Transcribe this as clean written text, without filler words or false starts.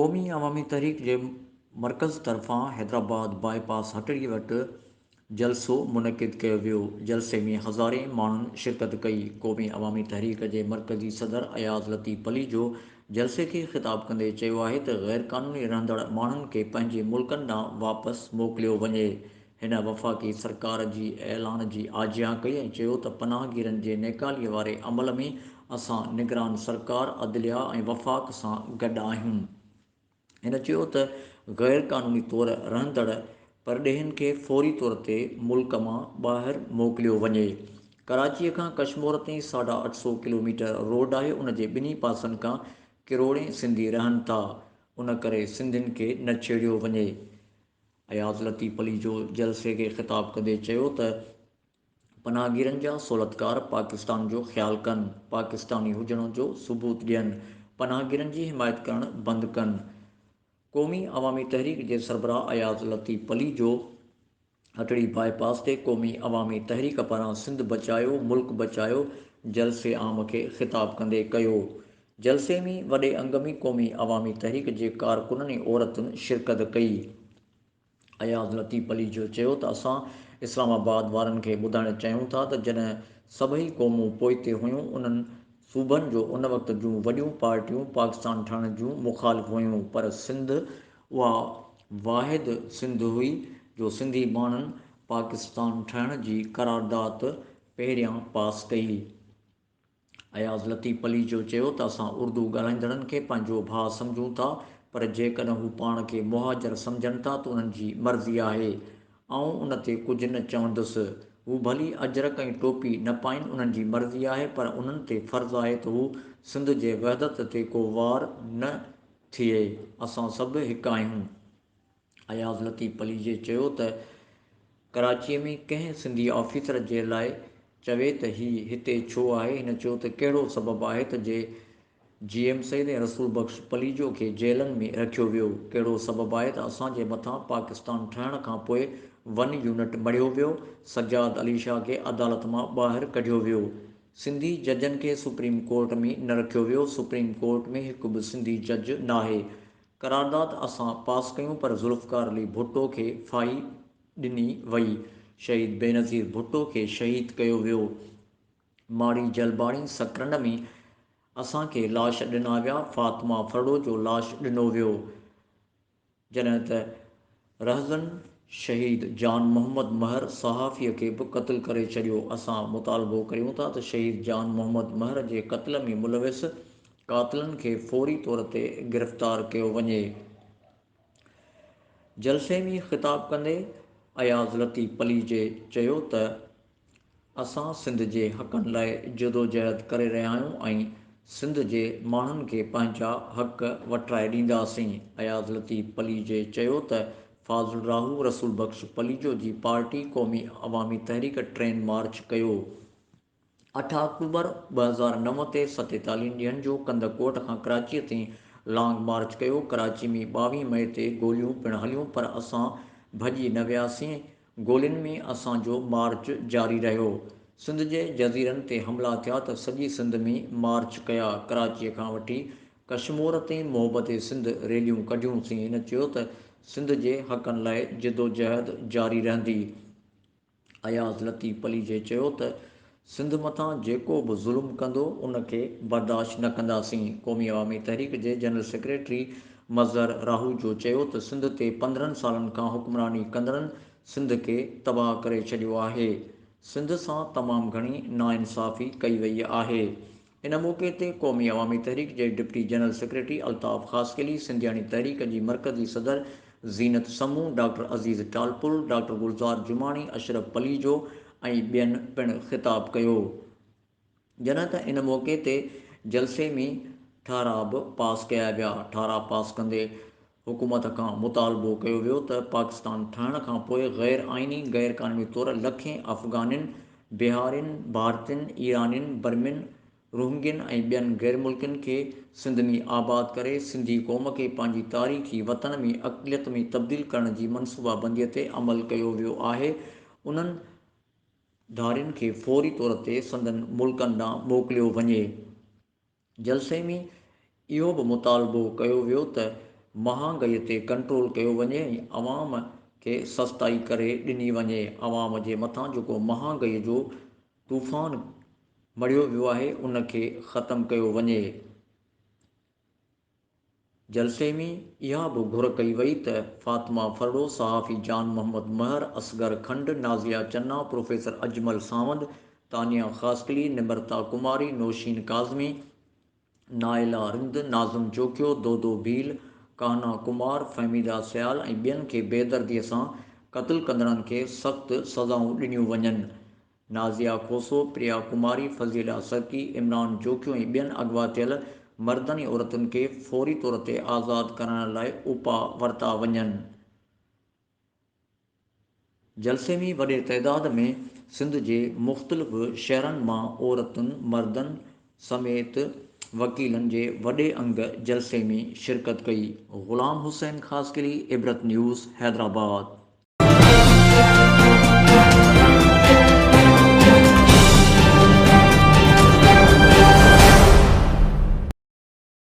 قومي عوامي تحريڪ جي مرڪز طرفان حيدرآباد باء پاس هٽڙي وٽ جلسو منعقد ڪيو ويو. جلسي ۾ هزارين ماڻهن شرڪت ڪئي. قومي عوامي تحريڪ جي مرڪزي صدر اياز لطيف پليجو جلسي کي خطاب ڪندي چيو آهي ته غيرقانوني رهندڙ ماڻهن کي پنهنجي ملڪن ڏانهن واپس موڪليو وڃي. هن وفاقي سرڪار جي اعلان جي آجيان ڪئي ۽ چيو ته پناهگيرن جي نيڪالي واري عمل ۾ اسان نگران سرڪار، عدليا ۽ وفاق سان گڏ آهيون. هن چيو ته غير قانوني طور رهندڙ پرڏيهين کي فوري طور تي ملڪ مان ٻاهر موڪليو وڃي. ڪراچيء کان ڪشمور تائين ساڍا اٺ سئو ڪلوميٽر روڊ آهي ان جي ٻنهي پاسن کان ڪروڙين سنڌي رهن ٿا ان ڪري سنڌين کي نه ڇيڙيو وڃي. اياز لطيف پليجو جلسي کي خطاب ڪندي چيو ته پناهگيرن جا سهولتڪار پاڪستان جو خيال ڪن، پاڪستاني هجڻ جو ثبوت ڏين، پناهگيرن جي حمايت ڪرڻ بند ڪن. قومي عوامي تحريڪ جي سربراهه اياز لطيف پليجو هٽڙي باء پاس تي قومي عوامي تحريڪ پاران سنڌ بچايو ملڪ بچايو جلسي عام کي خطاب ڪندي ڪيو. جلسي ۾ وڏي انگ ۾ قومي عوامي تحريڪ جي ڪارڪنن ۽ عورتن شرڪت ڪئي. اياز لطيف پليجو چيو ته اسان اسلام آباد وارن کي ٻڌائڻ چاهيون ٿا ته جڏهن سڀئي قومون پوئتي هيون انهن صوبن جو ان وقت جون وڏيون پارٽيون پاڪستان ٺهڻ جون مخالف هيون پر سنڌ اها واحد سنڌ هئي جو سنڌي ماڻهن پاڪستان ٺهڻ جي قرارداد پهريان پاس ڪئي. اياز لطيف پليجو چيو ته اسان اردو ڳالهائيندڙن کي پنهنجو ڀاء سمجهون ٿا پر جيڪڏهن هو پاڻ کي مهاجر سمجهن ٿا ته انهن جي مرضي آهي. آئون ان تي ڪجهه نه چوندس. هو ڀلي اجرڪ ۽ ٽوپي نه پائين انهن جي مرضي آهي پر انهن تي فرض آهي ته هو سنڌ جي وحدت تي ڪو وار نه ٿئي. اسان سڀ هڪ آهيون. اياز لطيف پليجي چيو ته ڪراچيء ۾ ڪنهن سنڌي آفيسر جي لاء چوي ته هي هتي ڇو آهي؟ هن چيو ته ڪهڙو سبب آهي ته جي جي ايم سيد ۽ رسول بخش پليجو کي جيلن ۾ رکيو ويو؟ ڪهڙو سبب آهي ته اسان جي مٿان پاڪستان ٺهڻ کان پوء ون يونٽ مڙهيو ويو؟ سجاد علي شاهه کي عدالت مان ٻاهر ڪڍيو ويو. سنڌي ججن کي سپريم ڪورٽ ۾ نه رکيو ويو، سپريم ڪورٽ ۾ هڪ به سنڌي جج ناهي. قرارداد اسان پاس ڪيون پر ذوالفقار علي ڀٽو کي ڦاهي ڏني وئي، شهيد بينظير ڀٽو کي شهيد ڪيو ويو، ماڙي جلباڻي سڪرنڊ ۾ اسان کي لاش ڏنا ويا، فاطمه ڦرڙو جو لاش ڏنو ويو، جڏهن ته رهزن شهيد جان محمد مهر صحافي کي به قتل ڪري ڇڏيو، اسان مطالبو ڪريون ٿا ته شهيد جان محمد مهر جي قتل ۾ ملوث قاتلن کي فوري طور تي گرفتار ڪيو وڃي. جلسي ۾ خطاب ڪندي اياز لطيف پليجي چيو ته اسان سنڌ جي حقن لاء جدوجهد ڪري رهيا آهيون ۽ سنڌ جي ماڻهن کي پنهنجا حق وٺرائي ڏينداسين. اياز لطيف پليجي چيو ته فاضل راهو رسول بخش پليجو جي پارٽي قومي عوامي تحريڪ ٽرين مارچ ڪيو. اٺ آڪٽوبر 2009 تي ستيتاليهن ڏينهن جو ڪنڌڪوٽ کان ڪراچيء تائين لانگ مارچ ڪيو. ڪراچي ۾ 22 مئي تي گوليون پڻ هليون پر اسان ڀڄي نه وياسين. گولين ۾ اسان جو مارچ جاري رهيو. سنڌ جي جزيرن تي حملا ٿيا ته سڄي سنڌ ۾ مارچ ڪيا. ڪراچيء کان وٺي ڪشمور تائين محبت سنڌ ريليون ڪڍيون سين. هن چيو ته سنڌ جي حقن لاء جدوجهد جاري رهندي. اياز لطيف پليجي چيو ته سنڌ مٿان جيڪو به ظلم ڪندو ان کي برداشت نه ڪنداسين. قومي عوامي تحريڪ جي جنرل سيڪريٽري مظهر راهوجو چيو ته سنڌ تي 15 سالن کان حڪمراني ڪندڙن سنڌ کي تباهه ڪري ڇڏيو آهي. سنڌ سان تمام گهڻي ناانصافي ڪئي وئي آهي. ان موقعي تي قومي عوامي تحريڪ جي deputy general secretary Altaf Khaskheli, Sindhiani تحريڪ جي مرڪزي صدر زينت سمون، ڊاڪٽر عزيز ٽالپر، ڊاڪٽر گلزار جماڻي، اشرف پليجو ۽ ٻين پڻ خطاب ڪيو. جڏهن ته ان موقعي تي جلسي ۾ ٺهراء به پاس ڪيا ويا. ٺهراء پاس ڪندي حڪومت کان مطالبو ڪيو ويو ته پاڪستان ٺهڻ کان پوء غير آئيني، غير قانوني طور لکين افغانين، بهارين، ڀارتين، ايرانين، برمين، روهنگين ۽ ٻين غير ملڪين کي سنڌ ۾ آباد ڪري سنڌي قوم کي پنهنجي تاريخي وطن ۾ اقليت ۾ تبديل ڪرڻ جي منصوبابندي تي عمل ڪيو ويو آهي انهن ڌارين کي فوري طور تي سندن ملڪن ڏانهن موڪليو وڃي. جلسي ۾ اهو به مطالبو ڪيو ويو ته مهانگائي تي ڪنٽرول ڪيو وڃي ۽ عوام کي سستائي ڪري ڏني وڃي، عوام جي مٿان جيڪو مهانگائي جو طوفان مڙهيو ويو آهي ان کي ختم ڪيو وڃي. جلسي ۾ اها به گهر ڪئي وئي ته فاطمه ڦرڙو، صحافي جان محمد مهر، اصغر کنڊ، نازيه چنا، پروفيسر اجمل ساوند، تانيا خاصخيلي، نمرتا ڪماري، نوشين ڪاظمي، نائلا رند، ناظم جوکيو، دودو ڀيل، ڪاهنا ڪمار، فهميده سيال ۽ ٻين کي بيدردي سان قتل ڪندڙن کي سخت سزائون ڏنيون وڃن. نازيه کوسو، پريا ڪماري، فضيلا سرڪي، عمران جوکيو ۽ ٻين اغوا ٿيل مردن ۽ عورتن کي فوري طور تي آزاد ڪرائڻ لاء اپاء ورتا وڃن. جلسي ۾ وڏي تعداد ۾ سنڌ جي مختلف شهرن مان عورتن، مردن سميت وڪيلن جي وڏي انگ جلسي ۾ شرڪت ڪئي. غلام حسين خاصخيلي، عبرت نيوز، حيدرآباد.